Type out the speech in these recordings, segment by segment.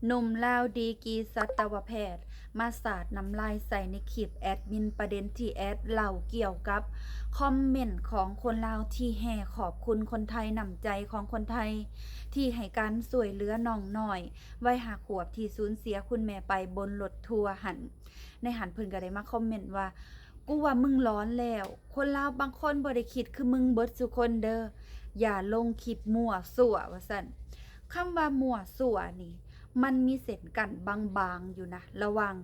ໜຸ່ມລາວດີກຣີສັດຕະວະແພດ ມາສາດນ້ຳລາຍໃສ່ໃນຄລິບແອດມິນ ປະເດັນທີ່ແອດເລົ່າກ່ຽວກັບຄອມເມັນຂອງຄົນລາວທີ່ແຫ່ຂອບຄຸນຄົນໄທ, ນ້ຳໃຈຂອງຄົນໄທທີ່ໃຫ້ການຊ່ວຍເຫຼືອນ້ອງນ້ອຍໄວຫ້າຂວບທີ່ສູນເສຍຄຸນແມ່ໄປບົນລົດທົວຫັ້ນ. ໃນຫັ້ນເພິ່ນກໍໄດ້ມາຄອມເມັນວ່າ ກູວ່າມຶງຫຼອນແລ້ວ, ຄົນລາວບາງຄົນບໍ່ໄດ້ຄິດຄືມຶງເບິດສູ່ຄົນເດີ້, ຢ່າລົງຄລິບມົ້ວຊົ່ວ ວ່າຊັ້ນ. ຄຳວ່າມົ້ວຊົ່ວນີ້ ມັນມີເສັ້ນກັ້ນບາງໆຢູ່ນະ ລະຫວ່າງ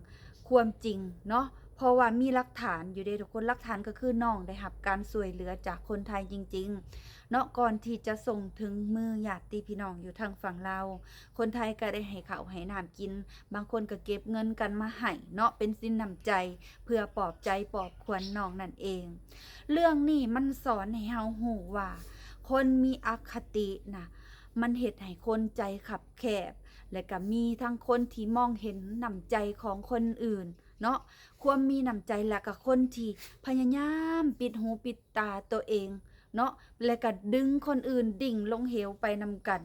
ຄວາມຈິງເນາະ, ເພາະວ່າມີຫຼັກຖານຢູ່ເດ້ທຸກຄົນ. ຫຼັກຖານກໍຄືນ້ອງໄດ້ຮັບການຊ່ວຍເຫຼືອຈາກຄົນໄທຈິງໆເນາະ, ກ່ອນທີ່ຈະສົ່ງເຖິງມືຍາດຕິພີ່ນ້ອງຢູ່ທາງຝັ່ງລາວ. ຄົນໄທກໍໄດ້ໃຫ້ເຂົ້າໃຫ້ນ້ຳກິນ, ບາງຄົນກໍເກັບເງິນກັນມາໃຫ້ເນາະ ເປັນສິນນ້ຳໃຈ ເພື່ອປອບໃຈປອບຂວັນນ້ອງນັ້ນເອງ. ເລື່ອງນີ້ມັນສອນໃຫ້ເຮົາຮູ້ວ່າ ຄົນມີອະຄະຕິນະ ມັນເຮັດໃຫ້ຄົນໃຈຄັບແຄບ ແລະກະມີທັງຄົນທີ່ມອງເຫັນນ້ຳໃຈຂອງຄົນອື່ນເນາະ, ຄວາມມີນ້ຳໃຈ ແລະກະຄົນທີ່ພະຍາຍາມປິດຫູປິດຕາໂຕເອງເນາະ ແລະກະດຶງຄົນອື່ນດິ້ງລົງເຫວໄປນຳກັນ.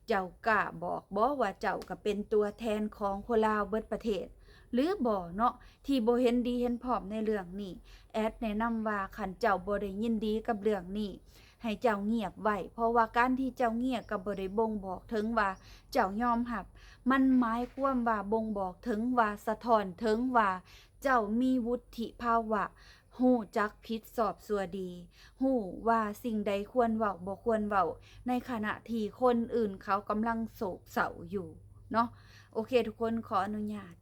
ເຈົ້າກ້າບອກບໍ່ວ່າເຈົ້າກະເປັນຕົວແທນຂອງຄົນລາວເບິດປະເທດ ຫຼືບໍ່ເນາະ ທີ່ບໍ່ເຫັນດີເຫັນພ້ອມໃນເລື່ອງນີ້? ແອດແນະນຳວ່າ ຄັນເຈົ້າບໍ່ໄດ້ຍິນດີກັບເລື່ອງນີ້ ໃຫ້ເຈົ້າງຽບໄວ້, ເພາະວ່າການທີ່ເຈົ້າງຽບກໍບໍ່ໄດ້ບົ່ງບອກເຖິງວ່າເຈົ້າຍອມຮັບ, ມັນໝາຍຄວາມວ່າບົ່ງບອກເຖິງວ່າ ສະທ້ອນເຖິງວ່າເຈົ້າມີວຸດທິພາວະ ຮູ້ຈັກຜິດຊອບຊົ່ວດີ, ຮູ້ວ່າສິ່ງໃດຄວນເວົ້າບໍ່ຄວນເວົ້າ ໃນຂະນະທີ່ຄົນອື່ນເຂົາກຳລັງໂສກເສົ້າຢູ່ເນາະ. ໂອເຄ ທຸກຄົນ ຂໍອະນຸຍາດ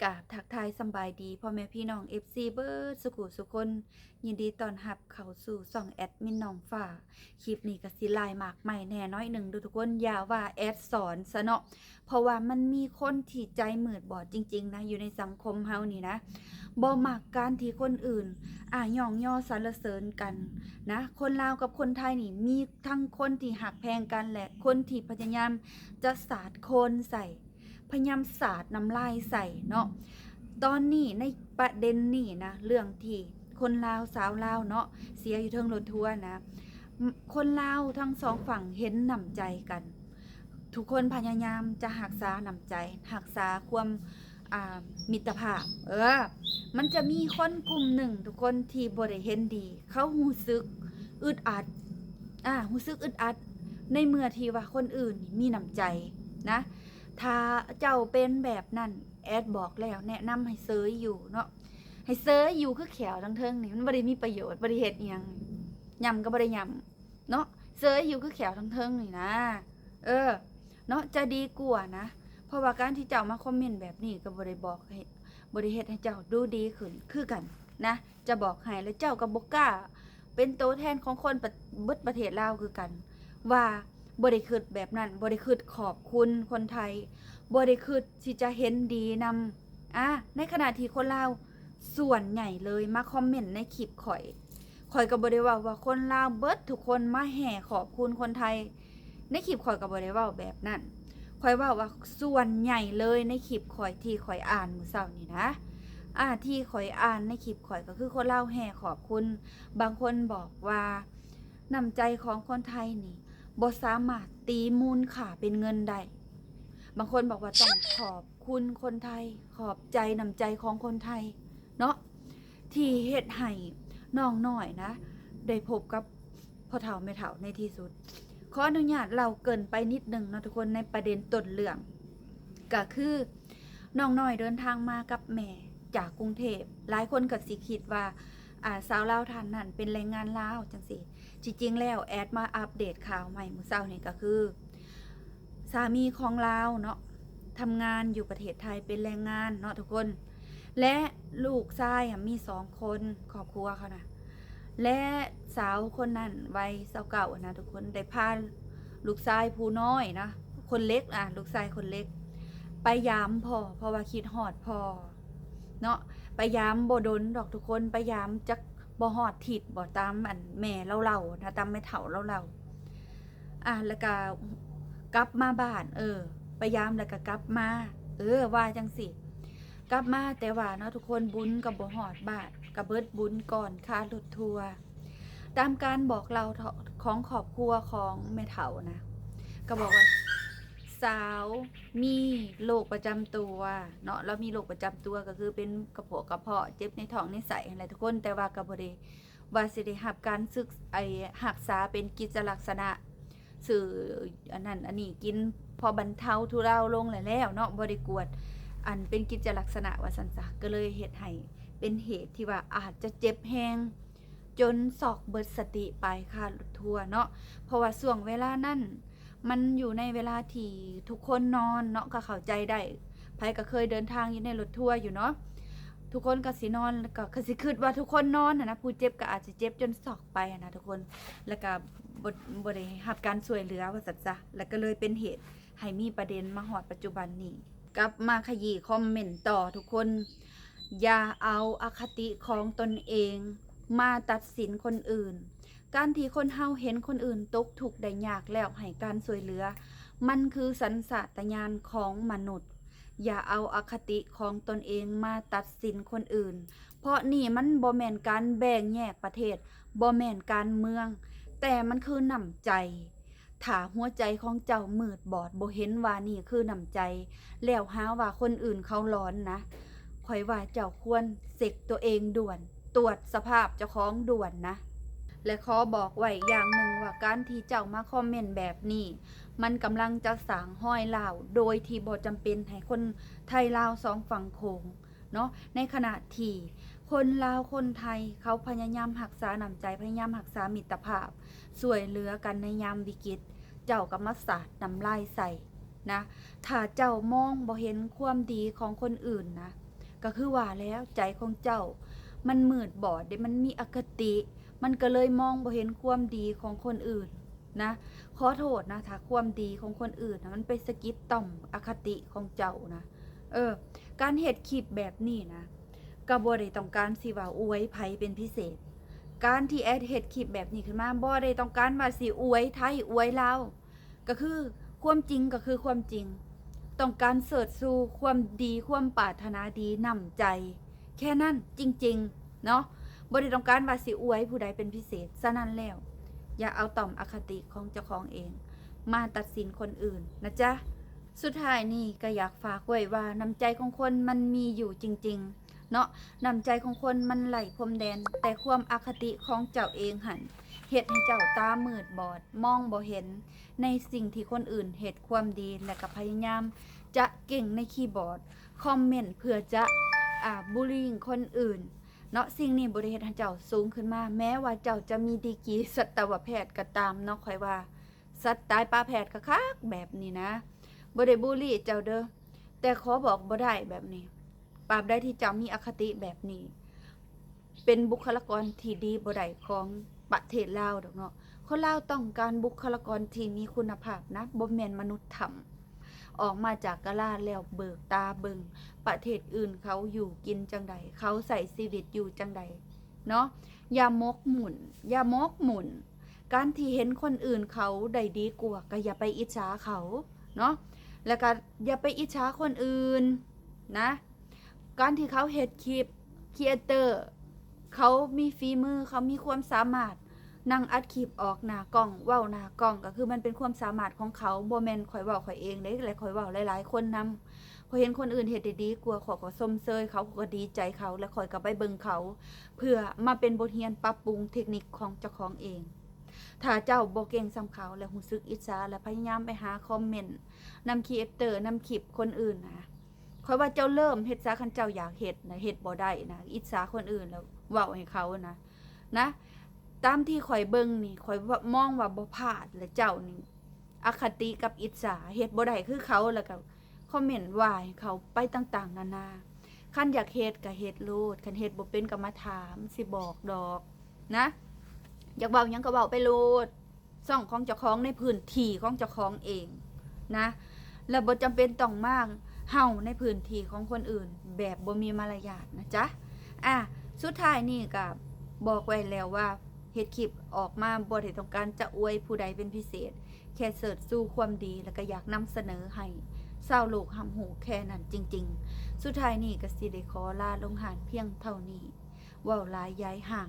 ກາບທັກທາຍສຳບາຍດີພໍ່ແມ່ພີ່ນ້ອງເອັຟຊີເບິດສຸຂູສຸຄົນ, ຍິນດີຕ້ອນຮັບເຂົ້າສູ່ຊ່ອງແອດມິນນ້ອງຟ້າ. ຄລິບນີ້ກໍຊິຫຼາຍມາກໄມ້ແດ່ໜ້ອຍໜຶ່ງເດີ້ທຸກຄົນ, ຢ່າວ່າແອດສອນຊະເນາະ, ເພາະວ່າມັນມີຄົນທີ່ໃຈມືດບອດຈິງໆນະ ຢູ່ໃນສັງຄົມເຮົານີ້ນະ, ບໍ່ມັກການທີ່ຄົນອື່ນ ອາ ຍ້ອງຍໍສັນລະເສີນກັນນະ. ຄົນລາວກັບຄົນໄທນີ້ ມີທັງຄົນທີ່ຮັກແພງກັນ ແລະ ຄົນທີ່ພະຍາຍາມຈະສາດໂຄນໃສ່ ພະຍາຍາມສາດນ້ຳລາຍໃສ່ເນາະ. ຕອນນີ້ໃນປະເດັນນີ້ນະ ເລື່ອງທີ່ຄົນລາວ ຊາວລາວເນາະ ເສຍຢູ່ເທິງລົດທົວນະ, ຄົນລາວທັງສອງຝັ່ງເຫັນນ້ຳໃຈກັນ, ທຸກຄົນພະຍາຍາມຈະຮັກສານ້ຳໃຈ, ຮັກສາຄວາມ ອ່າ ມິດຕະພາບ. ເອີ ມັນຈະມີຄົນກຸ່ມໜຶ່ງທຸກຄົນທີ່ບໍ່ໄດ້ເຫັນດີ, ເຂົາຮູ້ສຶກອຶດອັດ ອາ ຮູ້ສຶກອຶດອັດ ໃນເມື່ອທີ່ວ່າຄົນອື່ນນີ້ມີນ້ຳໃຈນະ. ຖ້າເຈົ້າເປັນແບບນັ້ນ ແອດບອກແລ້ວ ແນະນຳໃຫ້ເຊີຍຢູ່ເນາະ, ໃຫ້ເຊີຍຢູ່ຄືແຂ້ວທາງເທິງນີ້ ມັນບໍ່ໄດ້ມີປະໂຫຍດ, ບໍ່ໄດ້ເຮັດອີ່ຫຍັງ, ຫຍ້ຳກໍບໍ່ໄດ້ຫຍ້ຳເນາະ, ເຊີຍຢູ່ຄືແຂ້ວທາງເທິງນີ້ນະ. ເອີ ເນາະ ຈະດີກວ່ານະ, ເພາະວ່າການທີ່ເຈົ້າມາຄອມເມັນແບບນີ້ກໍບໍ່ໄດ້ບອກໃຫ້ ບໍ່ໄດ້ເຮັດໃຫ້ເຈົ້າດູດີຂຶ້ນຄືກັນນະ, ຈະບອກໃຫ້. ແລ້ວເຈົ້າກໍບໍ່ກ້າເປັນໂຕແທນຂອງຄົນປະ ເບິດປະເທດລາວຄືກັນ ວ່າບໍ່ໄດ້ຄິດແບບນັ້ນ, ບໍ່ໄດ້ຄິດຂອບຄຸນຄົນໄທ, ບໍ່ໄດ້ຄິດທີ່ຈະເຫັນດີນຳ ອາ ໃນຂະນະທີ່ຄົນລາວສ່ວນໃຫຍ່ເລີຍມາຄອມເມັນໃນຄລິບຂ້ອຍ, ຂ້ອຍກໍບໍ່ໄດ້ເວົ້າວ່າຄົນລາວເບິດທຸກຄົນມາແຫ່ຂອບຄຸນຄົນໄທ. ໃນຄລິບຂ້ອຍກໍບໍ່ໄດ້ເວົ້າແບບນັ້ນ, ຂ້ອຍເວົ້າວ່າສ່ວນໃຫຍ່ເລີຍໃນຄລິບຂ້ອຍທີ່ຂ້ອຍອ່ານມື້ເຊົ້ານີ້ນະ, ອາ ທີ່ຂ້ອຍອ່ານໃນຄລິບຂ້ອຍກໍຄືຄົນລາວແຫ່ຂອບຄຸນ. ບາງຄົນບອກວ່ານ້ຳໃຈຂອງຄົນໄທນີ້ບໍ່ສາມາດຕີມູນຄ່າເປັນເງິນໄດ້. ບາງຄົນບອກວ່າຕ້ອງຂອບຄຸນຄົນໄທ, ຂອບໃຈນ້ຳໃຈຂອງຄົນໄທເນາະ ທີ່ເຮັດໃຫ້ນ້ອງນ້ອຍນະ ໄດ້ພົບກັບພໍ່ເຖົ້າແມ່ເຖົ້າໃນທີ່ສຸດ. ຂໍອະນຸຍາດເລົ່າເກີ່ນໄປນິດໜຶ່ງເນາະທຸກຄົນ ໃນປະເດັນຕົ້ນເລື່ອງ ກະຄືນ້ອງນ້ອຍເດີນທາງມາກັບແມ່ຈາກກຸງເທບ. ຫຼາຍຄົນກໍຊິຄິດວ່າ ອາ ຊາວລາວທ່ານນັ້ນເປັນແຮງງານລາວຈັ່ງຊີ້. ທີ່ຈິງແລ້ວແອດມາອັບເດດຂ່າວໃໝ່ມື້ເຊົ້ານີ້ກໍຄື ສາມີຂອງລາວເນາະ ທຳງານຢູ່ປະເທດໄທເປັນແຮງງານເນາະທຸກຄົນ ແລະ ລູກຊາຍອະມີສອງຄົນ ຄອບຄົວເຂົານະ ແລະ ສາວຄົນນັ້ນໄວຊາວເກົ້ານະທຸກຄົນ ໄດ້ພາລູກຊາຍຜູ້ນ້ອຍນະ ຄົນເລັກ ອາ ລູກຊາຍຄົນເລັກ ໄປຢາມພໍ່ ເພາະວ່າຄິດຮອດພໍ່ເນາະ. ໄປຢາມບໍ່ດົນດອກທຸກຄົນ ໄປຢາມຈັກບໍ່ຮອດທິດບໍ່ ຕາມອັນແມ່ລາວເລົ່ານະ ຕາມແມ່ເຖົ້າລາວເລົ່າ. ອາ ແລ້ວກະກັບມາບ້ານ ເອີ ໄປຢາມແລ້ວກະກັບມາ ເອີ ວ່າຈັ່ງຊີ້ ກັບມາ. ແຕ່ວ່າເນາະທຸກຄົນ ບຸນກໍບໍ່ຮອດບ້ານ ກໍເບິດບຸນກ່ອນຄ່າລົດທົວ. ຕາມການບອກເລົ່າຂອງຄອບຄົວຂອງແມ່ເຖົ້ານະ ກໍບອກວ່າ ສາວມີໂລກປະຈຳຕົວເນາະ, ລາວມີໂລກປະຈຳຕົວກໍຄືເປັນກະໂພກກະເພາະ ເຈັບໃນທ້ອງໃນໄສ້ຫັ້ນແຫຼະທຸກຄົນ, ແຕ່ວ່າກໍບໍ່ໄດ້ວ່າຊິໄດ້ຮັບການສຶກ ໄອ້ ຮັກສາເປັນກິດຈະລັກສະນະ ຊື້ອັນນັ້ນອັນນີ້ກິນ ພໍບັນເທົາທຸເລົາລົງແລ້ວແລ້ວເນາະ, ບໍ່ໄດ້ກວດອັນເປັນກິດຈະລັກສະນະວ່າຊັ້ນຊະ, ກໍເລີຍເຮັດໃຫ້ເປັນເຫດທີ່ວ່າອາດຈະເຈັບແຮງ ຈົນຊັອກເບິດສະຕິປາຍຄາລົດທົວເນາະ. ເພາະວ່າຊ່ວງເວລານັ້ນ ມັນຢູ່ໃນເວລາທີ່ທຸກຄົນນອນເນາະ, ກໍເຂົ້າໃຈໄດ້, ໃຜກໍເຄີຍເດີນທາງຢູ່ໃນລົດທົວຢູ່ເນາະ, ທຸກຄົນກໍຊິນອນ ແລ້ວກໍ ກໍຊິຄິດວ່າທຸກຄົນນອນຫັ້ນນະ, ຜູ້ເຈັບກໍອາດຈະເຈັບຈົນຊັອກໄປຫັ້ນນະທຸກຄົນ, ແລ້ວກໍບໍ່ ບໍ່ໄດ້ຮັບການຊ່ວຍເຫຼືອວ່າຊັ້ນຊະ, ແລ້ວກໍເລີຍເປັນເຫດໃຫ້ມີປະເດັນມາຮອດປັດຈຸບັນນີ້. ກັບມາຂະຫຢີຄອມເມັນຕໍ່ທຸກຄົນ, ຢ່າເອົາອະຄະຕິຂອງຕົນເອງມາຕັດສິນຄົນອື່ນ. ການທີ່ຄົນເຮົາເຫັນຄົນອື່ນຕົກທຸກໄດ້ຍາກແລ້ວໃຫ້ການຊ່ວຍເຫຼືອ ມັນຄືສັນຊາດຕະຍານຂອງມະນຸດ. ຢ່າເອົາອະຄະຕິຂອງຕົນເອງມາຕັດສິນຄົນອື່ນ, ເພາະນີ້ມັນບໍ່ແມ່ນການແບ່ງແຍກປະເທດ, ບໍ່ແມ່ນການເມືອງ, ແຕ່ມັນຄືນ້ຳໃຈ. ຖ້າຫົວໃຈຂອງເຈົ້າມືດບອດ ບໍ່ເຫັນວ່ານີ້ຄືນ້ຳໃຈ ແລ້ວຫາວ່າຄົນອື່ນເຂົາຫຼອນນະ, ຂ້ອຍວ່າເຈົ້າຄວນເຊັກຕົວເອງດ່ວນ, ຕວດສະພາບເຈົ້າຂອງດ່ວນນະ. ແລະ ຂໍບອກໄວ້ຢ່າງໜຶ່ງວ່າ ການທີ່ເຈົ້າມາຄອມເມັນແບບນີ້ ມັນກຳລັງຈະສ້າງຮອຍຮ້າວ ໂດຍທີ່ບໍ່ຈຳເປັນໃຫ້ຄົນໄທລາວສອງຝັ່ງໂຂງ ເນາະ, ໃນຂະນະທີ່ຄົນລາວຄົນໄທເຂົາພະຍາຍາມຮັກສານ້ຳໃຈ, ພະຍາຍາມຮັກສາມິດຕະພາບ, ຊ່ວຍເຫຼືອກັນໃນຍາມວິກິດ, ເຈົ້າກໍມາສາດນ້ຳລາຍໃສ່ນະ. ຖ້າເຈົ້າມອງບໍ່ເຫັນຄວາມດີຂອງຄົນອື່ນນະ, ກໍຄືວ່າແລ້ວ ໃຈຂອງເຈົ້າມັນມືດບອດເດ້, ມັນມີອະຄະຕິ, ມັນກໍເລີຍມອງບໍ່ເຫັນຄວາມດີຂອງຄົນອື່ນ. ນະ, ຂໍໂທດນະ ຖ້າຄວາມດີຂອງຄົນອື່ນນະ ມັນໄປສະກິດຕ່ອມອະຄະຕິຂອງເຈົ້ານະ. ເອີ, ການເຮັດຄລິບແບບນີ້ນະ ກໍບໍ່ໄດ້ຕ້ອງການຊິວ່າອວຍໃຜເປັນພິເສດ. ການທີ່ແອດເຮັດຄລິບແບບນີ້ຂຶ້ນມາ ບໍ່ໄດ້ຕ້ອງການວ່າຊິອວຍໄທ ອວຍລາວ, ກໍຄືຄວາມຈິງກໍຄືຄວາມຈິງ, ຕ້ອງການເຊີດຊູຄວາມດີ, ຄວາມປາດຖະໜາດີ, ນ້ຳໃຈ ແຄ່ນັ້ນຈິງໆເນາະ, ບໍ່ໄດ້ຕ້ອງການວ່າຊິອວຍຜູ້ໃດເປັນພິເສດ. ສະນັ້ນແລ້ວ ຢ່າເອົາຕ່ອມອະຄະຕິຂອງເຈົ້າຂອງເອງມາຕັດສິນຄົນອື່ນນະຈ໊ະ. ສຸດທ້າຍນີ້ກໍຢາກຝາກໄວ້ວ່າ ນ້ຳໃຈຂອງຄົນມັນມີຢູ່ຈິງໆເນາະ, ນ້ຳໃຈຂອງຄົນມັນໄຮ້ພົມແດນ, ແຕ່ຄວາມອະຄະຕິຂອງເຈົ້າເອງຫັ້ນ ເຮັດໃຫ້ເຈົ້າຕາມືດບອດ, ມອງບໍ່ເຫັນໃນສິ່ງທີ່ຄົນອື່ນເຮັດຄວາມດີ ແລະກໍພະຍາຍາມຈະເກັ່ງໃນຄີບອດ ຄອມເມັນເພື່ອຈະ ອາ ບູລີງຄົນອື່ນເນາະ. ສິ່ງນີ້ບໍ່ໄດ້ເຮັດໃຫ້ເຈົ້າສູງຂຶ້ນມາ, ແມ້ວ່າເຈົ້າຈະມີດີກຣີສັດຕະວະແພດກໍຕາມເນາະ. ຂ້ອຍວ່າສັດຕາຍປາແພດຄັກໆແບບນີ້ນະ, ບໍ່ໄດ້ບູລີເຈົ້າເດີ້, ແຕ່ຂໍບອກບໍ່ໄດ້ແບບນີ້. ຕາບໃດທີ່ເຈົ້າມີອະຄະຕິແບບນີ້ ເປັນບຸກຄະລາກອນທີ່ດີບໍ່ໄດ້ຂອງປະເທດລາວດອກເນາະ. ຄົນລາວຕ້ອງການບຸກຄະລາກອນທີ່ມີຄຸນນະພາບນະ, ບໍ່ແມ່ນມະນຸດຖ້ຳ ອອກມາຈາກກະລາແລ້ວເບີກຕາເບິ່ງປະເທດອື່ນເຂົາຢູ່ກິນຈັ່ງໃດ, ເຂົາໃຊ້ຊີວິດຢູ່ຈັ່ງໃດເນາະ. ຢ່າໝົກໝຸ່ນ, ຢ່າໝົກໝຸ່ນ. ການທີ່ເຫັນຄົນອື່ນເຂົາໄດ້ດີກວ່າ ກໍຢ່າໄປອິດສາເຂົາເນາະ, ແລ້ວກໍຢ່າໄປອິດສາຄົນອື່ນນະ. ການທີ່ເຂົາເຮັດຄລິບ ຄຣີເອເຕີ ເຂົາມີຝີມື, ເຂົາມີຄວາມສາມາດ, ນັ່ງອັດຄລິບອອກໜ້າກ້ອງ, ເວົ້າໜ້າກ້ອງ, ກໍຄືມັນເປັນຄວາມສາມາດຂອງເຂົາ, ບໍ່ແມ່ນຂ້ອຍເວົ້າຂ້ອຍເອງເດ້, ແລະ ຂ້ອຍເວົ້າຫຼາຍໆຄົນນຳ. ຂ້ອຍເຫັນຄົນອື່ນເຮັດໄດ້ດີກວ່າ, ຂ້ອຍກໍຊົມເຊີຍເຂົາ, ຂ້ອຍກໍດີໃຈເຂົາ, ແລະ ຂ້ອຍກໍໄປເບິ່ງເຂົາ ເພື່ອມາເປັນບົດຮຽນປັບປຸງເທັກນິກຂອງເຈົ້າຂອງເອງ. ຖ້າເຈົ້າບໍ່ເກັ່ງສ່ຳເຂົາ ແລະ ຮູ້ສຶກອິດສາ ແລະ ພະຍາຍາມໄປຫາຄອມເມັນນຳຄຣີເອເຕີ ນຳຄລິບຄົນອື່ນນະ, ຂ້ອຍວ່າເຈົ້າເລີ່ມເຮັດຊະ, ຄັນເຈົ້າຢາກເຮັດນະ ເຮັດບໍ່ໄດ້ນະ, ອິດສາຄົນອື່ນແລ້ວເວົ້າໃຫ້ເຂົານະ, ນະ, ຕາມທີ່ຂ້ອຍເບິ່ງນີ້ ຂ້ອຍວ່າ ມອງວ່າບໍ່ພາດ ແລະ ເຈົ້ານີ້ອະຄະຕິກັບອິດສາ, ເຮັດບໍ່ໄດ້ຄືເຂົາ ແລ້ວກໍຄອມເມັນວ່າໃຫ້ເຂົາໄປຕ່າງໆນານາ. ຄັນຢາກເຮັດກໍເຮັດໂລດ, ຄັນເຮັດບໍ່ເປັນກໍມາຖາມ, ຊິບອກດອກນະ. ຢາກເວົ້າຫຍັງກໍເວົ້າໄປໂລດ. ຊ່ອງຂອງເຈົ້າຂອງໃນພື້ນທີ່ຂອງເຈົ້າຂອງເອງນະ, ແລະ ບໍ່ຈຳເປັນຕ້ອງມາເຫົ່າໃນພື້ນທີ່ຂອງຄົນອື່ນແບບບໍ່ມີມາລະຍາດນະຈ໊ະ. ອາ ສຸດທ້າຍນີ້ກໍບອກໄວ້ແລ້ວວ່າ ເຮັດຄລິບອອກມາບໍ່ໄດ້ຕ້ອງການຈະອວຍຜູ້ໃດເປັນພິເສດ, ແຄ່ເຊີດຊູຄວາມດີ ແລ້ວກໍຢາກນຳສະເໜີໃຫ້ຊາວໂລກຮັບຮູ້ແຄ່ນັ້ນຈິງໆ. ສຸດທ້າຍນີ້ກໍຊິໄດ້ຂໍລາລົງຫານພຽງເທົ່ານີ້, ເວົ້າຫຼາຍຢາຍຫ່າງ.